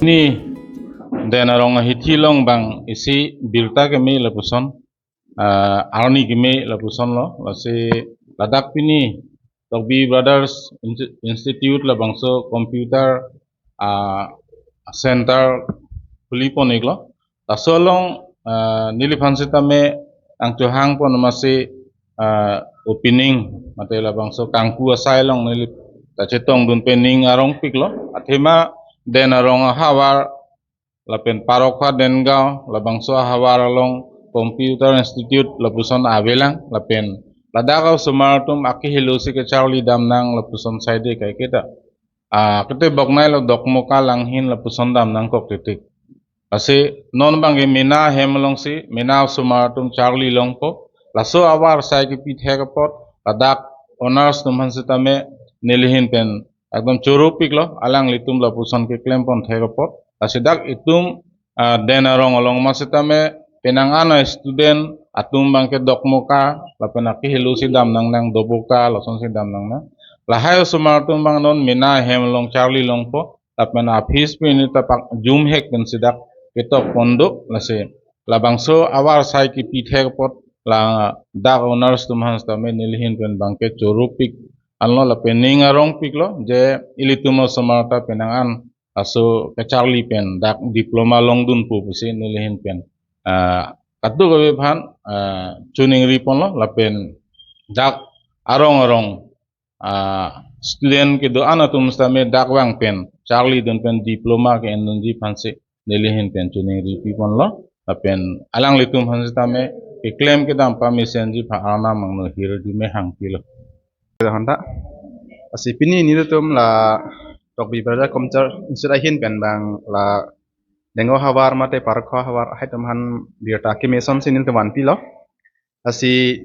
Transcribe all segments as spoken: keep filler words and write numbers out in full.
Pini Den Arong ahithi along bang isi birta keme lapuson, ah, arni keme lapuson lo, lasi ladak pini Tokbi Brothers Insti-, Institute labangso computer, ah, center khuli pon iklo. Laso along, ah, neliphan sitame nangchohang pon amatsi, ah, opening mate labangso kangku asai along neli ta chetongdun pen ning arongpiklo. Athema Den Arong ahavar lapen Parokhowa Dengaon labangso ahavar along Computer Institute lapuson avelang, lapen ladak osomar atum akehelosi kacharli damnang lapuson saide kaiketa, ah, kete boknai lo, Dokmoka, Langhin lapuson damnangkok titik. Lasi non bangke mena ahem alongsi, mena osomar atum charli longpo. Laso ahavar asai kepi thek apot ladak owners atum aphan sitame nelihin pen ekdom choropiklo, alanglitum lapuson keklem pon thek apot. Lasi dak itum, ah, Den Arong along ma sitame penang an a-student atum bangke Dokmoka lapen akehelosi damnangnang, Doboka lasonsi damnangnang. Lahai osomar atum bang non mena ahem along charli longpo, lapen a-fees pini ta pak jumhek pensi dak ketok pon do. Lasi labangso ahavar asai kepi thek apot ladak owners atum aphan sitame nelihin pen bangke choropik anlo lapen ning arongpiklo, je ilitum osomar ta penang an laso kacharli pen dak diploma longdunpo pusi nelihin pen, ah, kadokave aphan, ah, choningri ponlo, lapen dak arong arong, ah, student kedo-an atum sitame dak vang pen charlidun pen diploma ke-endunji aphansi nelihin pen choningri pi ponlo, lapen alanglitum aphan sitame keklem kedam pamesenji aphan Arnam angno hirjume hangpilo. Honda. Lasi pini nelitum la Tokbi Brother Computer Institute ahin pen bang la Dengaon ahavar mate Parokhowa ahavar ahai atum aphan birta keme asonsi nelitum vanpilo. Lasi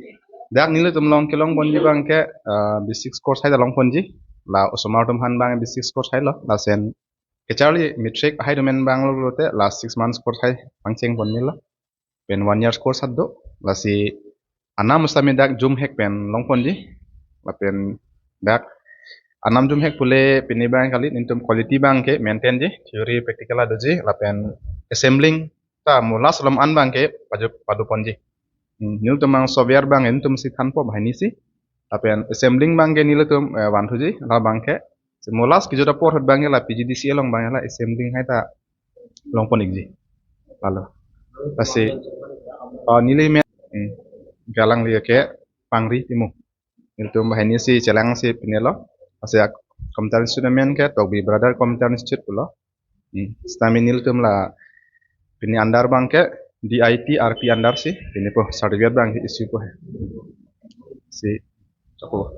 dak nelitum along kelong ponji bangke, ah, basic course hai ta long ponji. La osomar atum aphan bang basic course hailo. Lason kacharli matric ahai atum pen bang lo lote la six months course hai pangcheng pon melo. Pen one year course ta do. Lasi anam sitame dak jumhek pen long ponji. Lapen dak anam jumhek pule pini bang kali, nelitum quality bangke maintain ji, theory practical ta doji, lapen assembling ta mo last alam an bangke paju-, padu ponji. Hmm, nelitum bang software bang nelitum si thanpo banghini si. Lapen assembling bangke nelitum, eh, vanthuji, la bangke. Si mo last kejut apor ahut bangke la P G D C A along bangke la assembling hai ta long pon ikji. Lalo. Lasi, ah, neli me, hmm, galang liya ke pangri timu. Nelitum banghini si chelangsi pinelo. Lasi ak Computer Institute amen ke Tokbi Brother Computer Institute pulo. Hmm. Sitame nelitum la pini under bangke D I T R P under si pinipo, certificate bangke issue po hai. Si, choklo.